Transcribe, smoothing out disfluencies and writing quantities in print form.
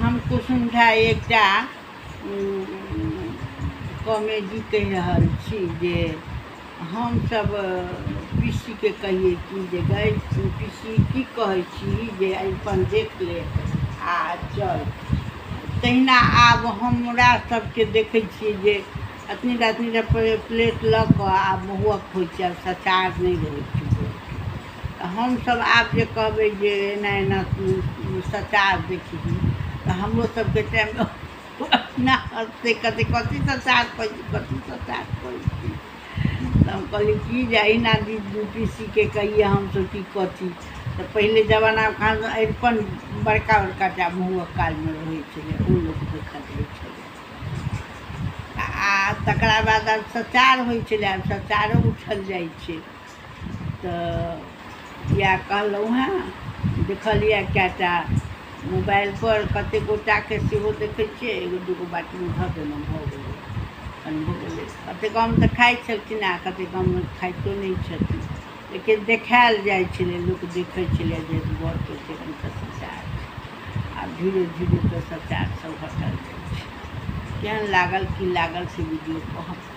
हम कुसुम झा एकटा कॉमेडी कहि रहल छी जे हमसभ पीसीके कहियै कि जे गै पीसी की कहै छी जे अरिपन देख ले आ चल। तहिना आब हमरा सभके देखै छियै जे एतनी टा एतनी टा प्लेट लऽ कऽ आब महुअक होइ छै, आब सचार नहि रहै छै बौआके। तऽ हमसभ आब जे कहबै जे एना एना सचार देखही, तऽ हमरो सभके टाइममे ओहिना हँसतै, कहतै कथी सचार कहै छी, कथी सचार कहै छी। तऽ हम कहलियै कि जे अहिना पीसीके कहियै हमसभ कि कथी। तऽ पहिले जमानामे कहाँ अरिपन बड़का बड़का टा महुअक कालमे रहै छलै, ओ लोक देखऽ जाइ छलै। आ तकरा बाद आब सचार होइ छलै, आब सचारो उठल जाइ छै। तऽ इएह कहलहुँ हेँ, देखलियै कए टा मोबाइलपर कतेक गोटाके सेहो देखै छियै, एगो दूगो बाटीमे धऽ देलहुँ, भऽ गेलै, भऽ गेलै। कतेक गाममे तऽ खाइ छलखिन आ कतेक गाममे खाइतो नहि छथिन, लेकिन देखायल जाइ छलै, लोक देखै छलै जे बड़के एतेक सचार छै। आब धीरे धीरे तऽ सचार सब हटल जाइ छै। केहन लागल, की लागल से वीडियो कहब।